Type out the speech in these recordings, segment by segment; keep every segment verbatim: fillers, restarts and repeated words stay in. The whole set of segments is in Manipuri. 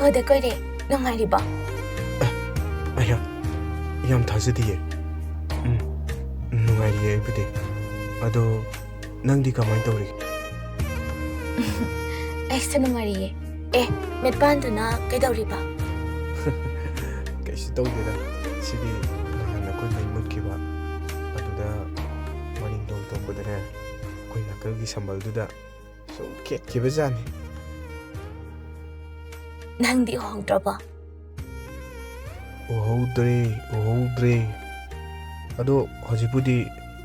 ꯎꯗ ꯀꯨꯏꯔꯦ꯫ ꯅꯨꯡꯉꯥꯏꯔꯤꯕꯣ? ꯑꯌꯥ, ꯌꯥꯝ ꯊꯥꯖꯗꯤꯌꯦ꯫ ꯎꯝ, ꯅꯨꯡꯉꯥꯏꯔꯤꯌꯦ ꯑꯩꯕꯨꯗꯤ꯫ ꯑꯗꯣ ꯅꯪꯗꯤ ꯀꯃꯥꯏꯅ ꯇꯧꯔꯤ? ꯑꯩꯁꯨ ꯅꯨꯡꯉꯥꯏꯔꯤꯌꯦ꯫ ꯑꯦ, ꯃꯤꯠꯄꯥꯟꯗꯨꯅ ꯀꯩꯗꯧꯔꯤꯕ? ꯀꯩꯁꯨ ꯇꯧꯗꯦꯗ꯫ ꯁꯤꯗꯤ ꯅꯍꯥꯟ ꯑꯩꯈꯣꯏ ꯃꯩ ꯃꯨꯠꯈꯤꯕ, ꯑꯗꯨꯗ ꯃꯅꯤꯡ ꯇꯣꯡ ꯇꯣꯡꯕꯗꯅꯦ, ꯑꯩꯈꯣꯏ ꯅꯥꯀꯜꯒꯤ ꯁꯝꯕꯜꯗꯨꯗ ꯁꯨꯝ ꯈꯦꯠꯈꯤꯕꯖꯥꯠꯅꯤ꯫ ꯅꯪꯗꯤ ꯎꯍꯧꯗ꯭ꯔꯕꯣ? ꯎꯍꯧꯗ꯭ꯔꯦ, ꯎꯍꯧꯗ꯭ꯔꯦ꯫ ꯑꯗꯣ ꯍꯧꯖꯤꯛꯄꯨꯗꯤ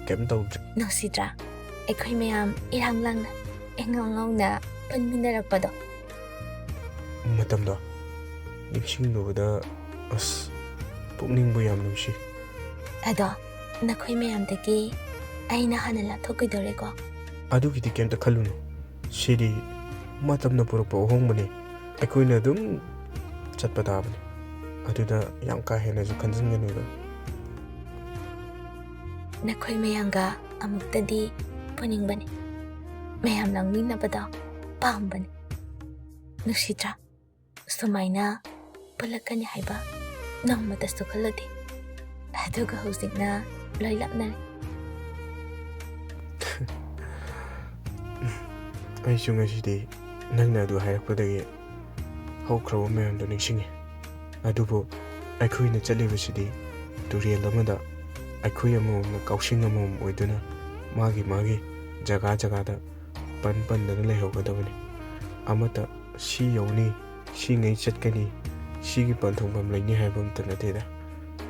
ꯀꯩꯝ ꯇꯧꯗ꯭ꯔꯦ꯫ ꯅꯨꯡꯁꯤꯗ꯭ꯔꯥ? ꯑꯩꯈꯣꯏ ꯃꯌꯥꯝ ꯏꯔꯥꯡ ꯂꯥꯡꯅ ꯏꯉꯥꯎ ꯉꯥꯎꯅ ꯄꯨꯟꯃꯤꯟꯅꯔꯛꯄꯗꯣ꯫ ꯃꯇꯝꯗꯣ ꯅꯤꯡꯁꯤꯡꯂꯨꯕꯗ ꯑꯁ, ꯄꯨꯛꯅꯤꯡꯕꯨ ꯌꯥꯝ ꯅꯨꯡꯁꯤ꯫ ꯑꯗꯣ ꯅꯈꯣꯏ ꯃꯌꯥꯝꯗꯒꯤ ꯑꯩꯅ ꯍꯥꯟꯅ ꯂꯥꯞꯊꯣꯛꯈꯤꯗꯣꯔꯦꯀꯣ? ꯑꯗꯨꯒꯤꯗꯤ ꯀꯩꯝꯇ ꯈꯜꯂꯨꯅꯨ꯫ ꯁꯤꯗꯤ ꯃꯇꯝꯅ ꯄꯨꯔꯛꯄ ꯑꯍꯣꯡꯕꯅꯤ꯫ ꯑꯩꯈꯣꯏꯅ ꯑꯗꯨꯝ ꯆꯠꯄ ꯇꯥꯕꯅꯤ꯫ ꯑꯗꯨꯗ ꯌꯥꯝ ꯀꯥ ꯍꯦꯟꯅꯁꯨ ꯈꯟꯖꯤꯟꯒꯅꯨꯗ꯫ ꯅꯈꯣꯏ ꯃꯌꯥꯝꯒ ꯑꯃꯨꯛꯇꯗꯤ ꯄꯨꯅꯤꯡꯕꯅꯤ꯫ ꯃꯌꯥꯝ ꯂꯥꯡꯃꯤꯟꯅꯕꯗꯣ ꯄꯥꯝꯕꯅꯤ꯫ ꯅꯨꯡꯁꯤꯗ꯭ꯔꯥ? ꯁꯨꯃꯥꯏꯅ ꯄꯨꯜꯂꯛꯀꯅꯤ ꯍꯥꯏꯕ ꯅꯣꯡꯃꯇꯁꯨ ꯈꯜꯂꯨꯗꯦ꯫ ꯑꯗꯨꯒ ꯍꯧꯖꯤꯛꯅ ꯂꯣꯏ ꯂꯥꯞꯅꯔꯦ꯫ ꯑꯩꯁꯨ ꯉꯁꯤꯗꯤ ꯅꯪꯅ ꯑꯗꯨ ꯍꯥꯏꯔꯛꯄꯗꯒꯤ ꯍꯧꯈ꯭ꯔꯕ ꯃꯌꯥꯝꯗꯣ ꯅꯤꯡꯁꯤꯡꯉꯤ꯫ ꯑꯗꯨꯕꯨ ꯑꯩꯈꯣꯏꯅ ꯆꯠꯂꯤꯕꯁꯤꯗꯤ ꯇꯨꯔꯦꯜ ꯑꯃꯗ ꯑꯩꯈꯣꯏ ꯑꯃꯃꯝꯅ ꯀꯥꯎꯁꯤꯡ ꯑꯃꯃꯝ ꯑꯣꯏꯗꯨꯅ ꯃꯥꯒꯤ ꯃꯥꯒꯤ ꯖꯒꯥ ꯖꯒꯥꯗ ꯄꯟ ꯄꯟꯗꯅ ꯂꯩꯍꯧꯒꯗꯕꯅꯤ꯫ ꯑꯃꯠꯇ ꯁꯤ ꯌꯧꯅꯤ, ꯁꯤꯉꯩ ꯆꯠꯀꯅꯤ, ꯁꯤꯒꯤ ꯄꯟꯊꯨꯡꯐꯝ ꯂꯩꯅꯤ ꯍꯥꯏꯕ ꯑꯃꯠꯇ ꯅꯠꯇꯦꯗ꯫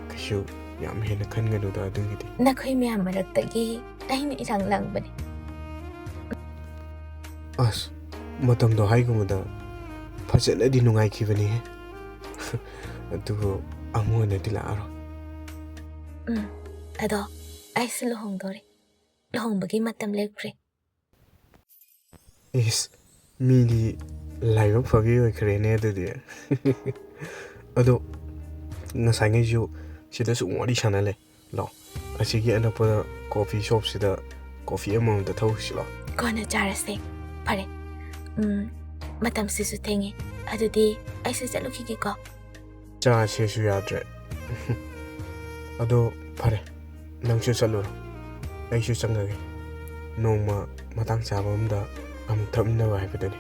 ꯀꯩꯁꯨ ꯌꯥꯝ ꯍꯦꯟꯅ ꯈꯟꯒꯅꯨꯗ ꯑꯗꯨꯒꯤꯗꯤ꯫ ꯅꯈꯣꯏ ꯃꯌꯥꯝ ꯃꯔꯛꯇꯒꯤ ꯑꯩꯅ ꯏꯔꯥꯡ ꯂꯥꯡꯕꯅꯤ꯫ ꯑꯁ, ꯃꯇꯝꯗꯣ ꯍꯥꯏꯒꯨꯝꯕꯗ ꯐꯖꯅꯗꯤ ꯅꯨꯡꯉꯥꯏꯈꯤꯕꯅꯤꯍꯦ꯫ ꯑꯗꯨꯕꯨ ꯑꯃꯨꯛ ꯍꯟꯅꯗꯤ ꯂꯥꯛꯑꯔꯣꯏ꯫ ꯎꯝ, ꯑꯗꯣ ꯑꯩꯁꯨ ꯂꯨꯍꯣꯡꯗꯣꯔꯦ꯫ ꯂꯨꯍꯣꯡꯕꯒꯤ ꯃꯇꯝ ꯂꯦꯞꯈ꯭ꯔꯦ꯫ ꯏꯁ, ꯃꯤꯗꯤ ꯂꯥꯏꯕꯛ ꯐꯕꯤ ꯑꯣꯏꯈ꯭ꯔꯦꯅꯦ ꯑꯗꯨꯗꯤ꯫ ꯑꯗꯣ ꯉꯁꯥꯏꯉꯩꯁꯨ ꯁꯤꯗ ꯁꯨꯝ ꯋꯥꯔꯤ ꯁꯥꯟꯅ ꯂꯩ꯫ ꯂꯥꯛꯑꯣ, ꯑꯁꯤꯒꯤ ꯑꯅꯛꯄꯗ ꯀꯣꯐꯤ ꯁꯣꯞꯁꯤꯗ ꯀꯣꯐꯤ ꯑꯃꯃꯝꯇ ꯊꯛꯎꯁꯤ ꯂꯥꯛꯑꯣ꯫ ꯀꯣꯟꯅ ꯆꯥꯔꯁꯦ꯫ ꯐꯔꯦ꯫ ꯎꯝ, ꯃꯇꯝꯁꯤꯁꯨ ꯊꯦꯡꯉꯦ꯫ ꯑꯗꯨꯗꯤ ꯑꯩꯁꯨ ꯆꯠꯂꯨꯈꯤꯒꯦꯀꯣ꯫ ꯆꯥꯁꯦꯁꯨ ꯌꯥꯗ꯭ꯔꯦ꯫ ꯑꯗꯣ ꯐꯔꯦ, ꯅꯪꯁꯨ ꯆꯠꯂꯨꯔꯣ, ꯑꯩꯁꯨ ꯆꯪꯉꯒꯦ꯫ ꯅꯣꯡꯃ ꯃꯇꯥꯡ ꯆꯥꯕ ꯑꯝꯗ ꯑꯃꯨꯛ ꯊꯛꯃꯤꯟꯅꯕ ꯍꯥꯏꯕꯗꯨꯅꯤ꯫